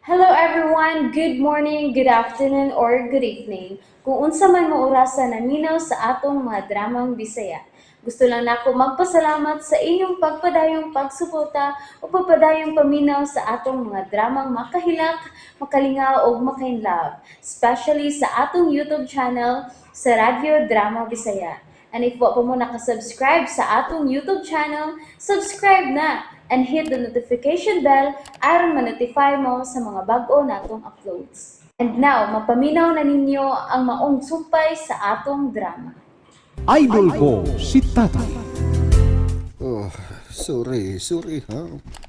Hello everyone! Good morning, good afternoon, or good evening. Kung unsa man mo orasa naminaw sa atong mga dramang Bisaya. Gusto lang nako magpasalamat sa inyong pagpadayong pagsuporta o pagpadayong paminaw sa atong mga dramang makahilak, makalingaw ug makainlove, especially sa atong YouTube channel sa Radyo Drama Bisaya. And if wa pa mo nakasubscribe sa atong YouTube channel, subscribe na and hit the notification bell aron ma-notify mo sa mga bag-o natong uploads. And now, mapaminaw na ninyo ang maong sumpay sa atong drama. Idol ko si Tatay. Oh, sorry, sorry ha.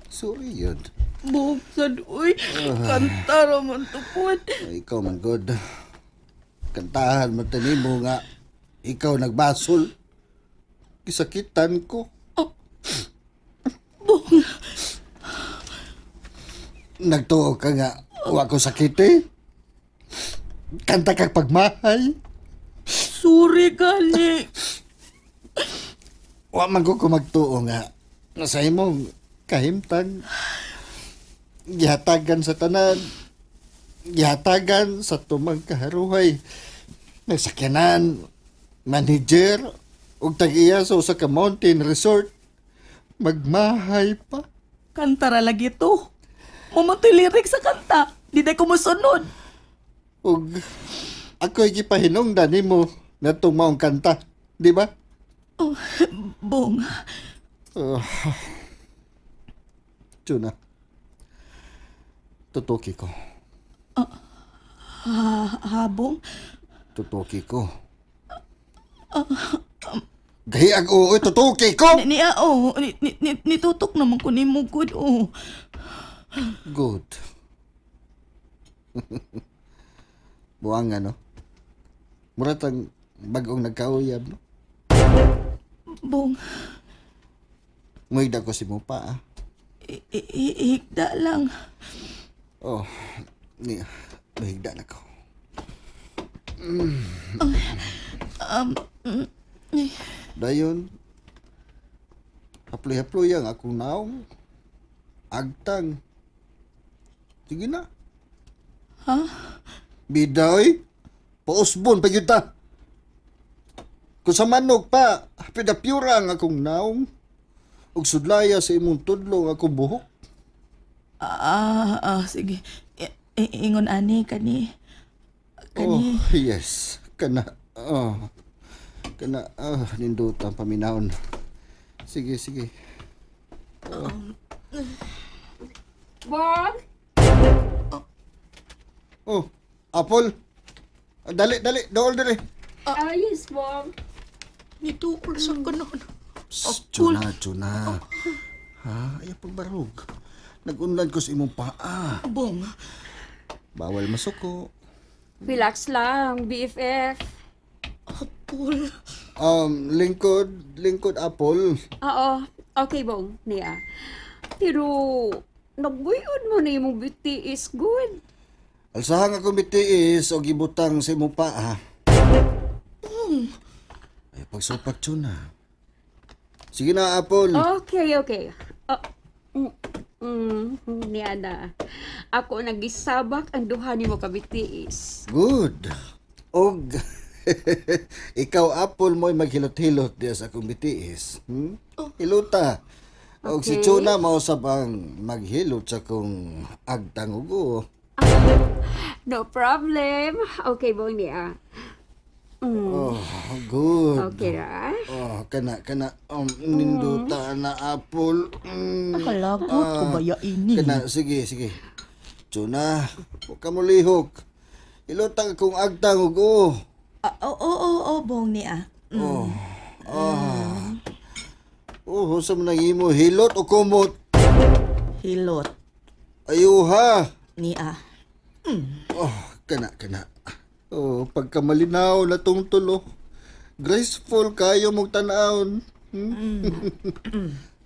Sorry yun. Buksan, uy. Kanta raman to pod. Ay, ikaw man good. Kantahan man tani mo nga ikaw nagbasol. Gisakitan ko. Bong, Nagtuo ka nga wa ko sakit eh. Kanta kag pagmahay. Sorry gali. Wa man ko magtuo nga nasa imong kahimtang gihatagan sa tanan, gihatagan sa tumang kaharuhay, nagsakyanan, manager ug tag-iya sa usa ka mountain resort, magmahay pa. Kanta ra lagi to. Mamatay lyric sa kanta. Di na ko mosunod. Ug ako'y gipahinungdan nimo natong maong kanta, di ba? Oh, Bong, Oh. Tuna. Tutuki ko. Ha, ha, Bong? Tutuki ko. Gahiag oo, tutuki ko! Ni, ah, oh, ni, nitutok naman ko nimo good, oh. Good. Buang ano? Mura tang bagong nagkauyab, no? Bong, Muhigda ko si mo pa, ah. Higda lang. Oh, ni, muhigda na ko. Dayon, haploy-haploy ang akong naong. Agtang. Sige na. Ha? Bida, oy. Pausbon pa gyud ta. Kung sa manok pa, pidapyura ang akong naong. Ug sudlaya sa imong tudlo ang akong buhok. Ah, ah, sige. Ingon ani kani. Oh, Kani. yes. Kana, oh. Kana, oh, nindot ang paminahon. Sige, sige. Bong? Oh, Apple. Ah, dali, dali, dool dali. Ah, yes, Bong. Nituol sa kanon. Psst, Tsuna, tsuna. Ha, ayaw pagbarog. Nag-unlad ko sa imong paa. Bong, Bawal masuko. Relax lang, BFF. Apple. Lingkod, lingkod Apple. Oo, okay, Bong. Niya. Pero, nagbuyon mo na yung beauty is good. Alsahang akong bitiis o gibutang sa imong paa. Ay, pagsupak, tsuna. Sige na, Apple. Okay. Oh, niya na. Ako nagisabak ang duha nimo ka bitiis. Good. Og ikaw, Apple, mo'y maghilot-hilot diya sa akong bitiis. Hilota. Og si Chuna mausab ang maghilot sa akong agtang ugo. No problem. Okay, Bong, niya. Oh, good. Okay ra. Oh, kana kana ninduta na, Apple. Kalagot ko ba ya ini? Kana, sige, sige. Chuna, huwag ka mo lihok. Hilot ang akong agtang ugo. Ah, oo, oo, oo, Bong niya. Oh. Ah. Oh, sa mo nang imo hilot o kumot? Hilot Ayuha. niya. Oh, kana kana. Oh, pagkamalinaw na tong tulo. Graceful kayo mong tanawon.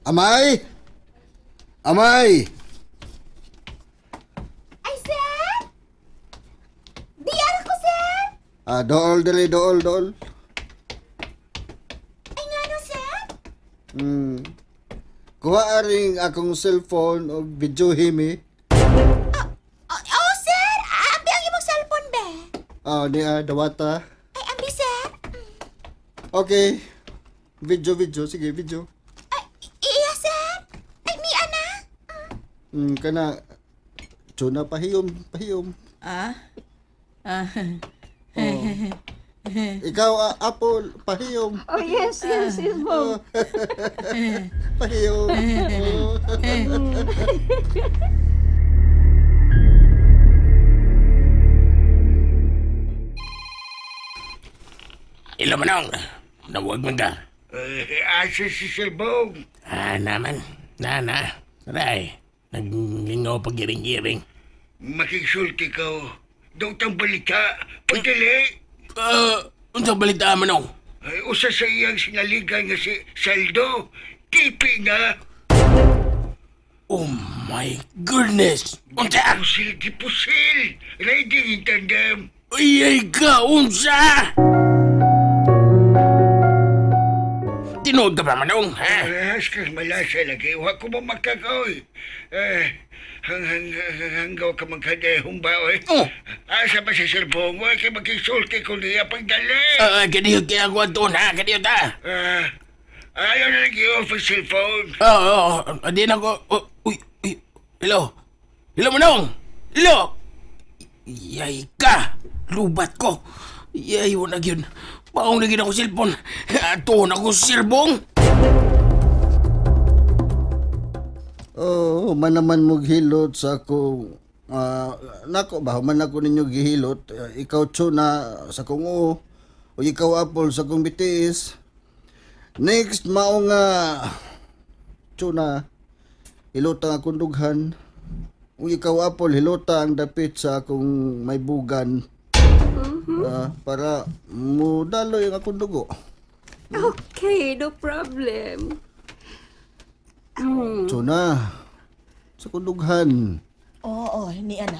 Amay! Amay! Ay, sir! Di ko, sir! Ah, dool dali, dool, dool. Ay, nga no, sir? Kuha aring akong cellphone o video himi. Ah, Ah, ni ah, dawata. Ay, ambi, sir. Okay. Video, video. Sige, video. Ay, iya, sir. Ay, ni ana. Kana. Chuna, pahiyom, pahiyom. Ah? Ah. Oh. Ikaw, ah, Apple, pahiyom. Oh, yes, Bong. Pahiyom. Oh. Ilo manong, nawag man ka. Eh, asa si Selbong? Ah, naman. Na, na. Aray, naglingaw pag-iring-iring. Makigsulti ko. Daw tang balita. Pagdali. Ah, unsang balita manong? Ay, usa sa iyang sinaligan nga si Saldo. Tipi na. Oh my goodness! Unsa? Pusil di pusil. Riding in tandem. Ay, ay ka, unsa? Tinuod ka ba manong, ha? Parehas kang malasa lagi. Wa ko mamakak, oy. Eh, hang, hang, hang, hanggaw ka magkada humba, oy. Oh. Asa ba si Selbong? Wa kay makigsulti ko niya pagdali. Ah, kadiyot kaya ako ato na, kadiyot ha. Ah, ayaw na lagi off ang cellphone. Oo, oh, di na ko. Oh, uy, uy, hello. Hello, Manong! Hello! Yay ka! Lubat ko! Yay, wala yun. Paong lagi na ko cellphone. Ato na ko sirbong! Oh, man naman mo gihilot sa akong ah, nako ba man ako ninyo gihilot. Eh, ikaw Chuna sa akong oo o ikaw Apple sa akong BTS. Next mao nga Chuna hilota ang akong dughan. O ikaw Apple hilota ang dapit sa akong may bugan. Ah, para mudaloy ang akong dugo. Okay, no problem. Chuna sa akong dughan. Oo, ni ana.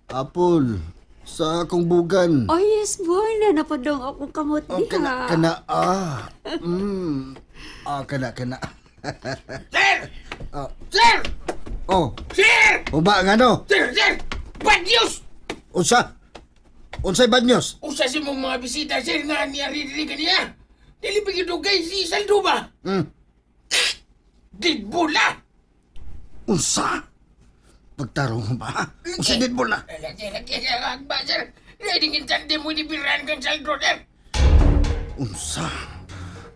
Apple sa akong bugan. Oh, yes, boy. Na napadong akong kamot Oh, diha. kana, kana, ah. Ah, kana, kana. Sir! Sir! Oh, Sir! uba nga no. Sir! Sir! Bad news! Unsa? Unsay bad news? Usa si mong mga bisita, sir, nga niya rin kaniya. Dili pa gidugay si Saldo ba? Didbula! Unsa? Pagtarong ba? Unsa did na? Lagi, lagi, ba, sir? Riding in tandem mo ni Biran kang Saldo, sir. Unsa?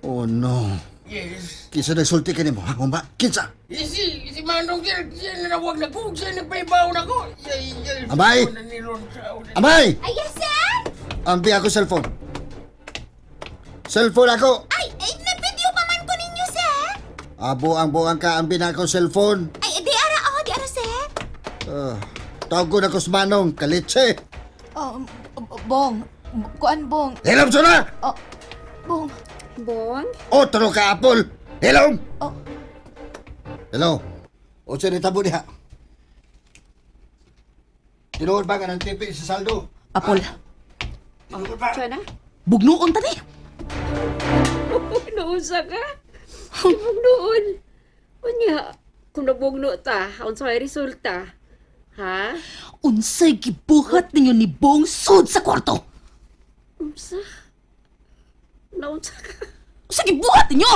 Oh no. Yes. Kinsa nagsulti kanimo ha? Humba? Kinsa? Si, si Manong, sir, siya nanawag na ko, siya nagpaibaw na ko. Amay! Amay! Ay, yes, sir. Ambi ako cellphone. Cellphone ako. Ay, ay, na-video pa man ko ninyo, sir. Abo ang buang ka ambi na ako cellphone. Ay, di ara, oh, di ara, sir. Ah, tawag ko na ko sa Manong, kalitse. Oh, Bong. Kuan, Bong. Hilom suna! Oh, Bong. Bong? Otro ka, Apple! Hilom! Oh. Hello. Unsa ni tabo diha? Tinuod ba nga ng tipi sa saldo? Apol, Tinuod ba? Siya na? bugnuon ta ni. Nausa ka? Ibugnoon. Unya, kung nabugno ta, unsa may resulta? Ha? Unsay gibuhat ninyo ni Bong sud sa kwarto? Unsa? Naunsa ka? Unsay gibuhat ninyo?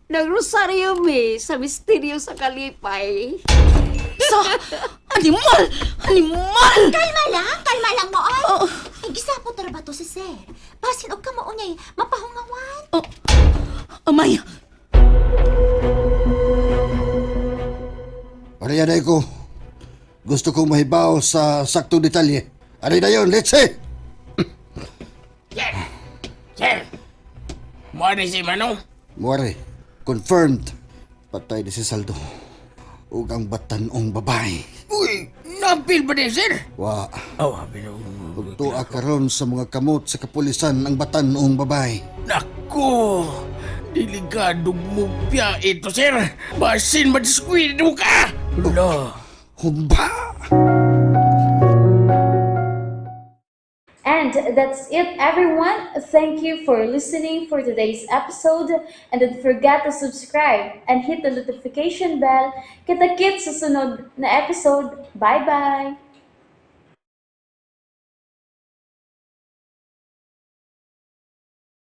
Nagrosaryo mi sa misteryo sa kalipay. Sa animal! Animal! Kalma lang mo, ay. Oh. Ay, gisapot na ba to si sir? Basin og kamo unyay, mapahungawan. Oh, amay, Ano yan ay ko? Gusto kong mahibaw sa saktong detalye. Ano na yun? Let's see! Sir! Sir! Muna si Manong. Muare, confirmed. Patay ni si Saldo. Ug ang batanong babae. Uy, napil ba din, sir? Wa, Oh, pero... ug tuwa karon sa mga kamot sa kapulisan ang batanong babae. Nako! Delikadong mupya ito, sir! Basin madiskwid mo ka! Hala! Humba! And that's it, everyone. Thank you for listening for today's episode. And don't forget to subscribe and hit the notification bell. Kita-kits sa sunod na episode. Bye-bye!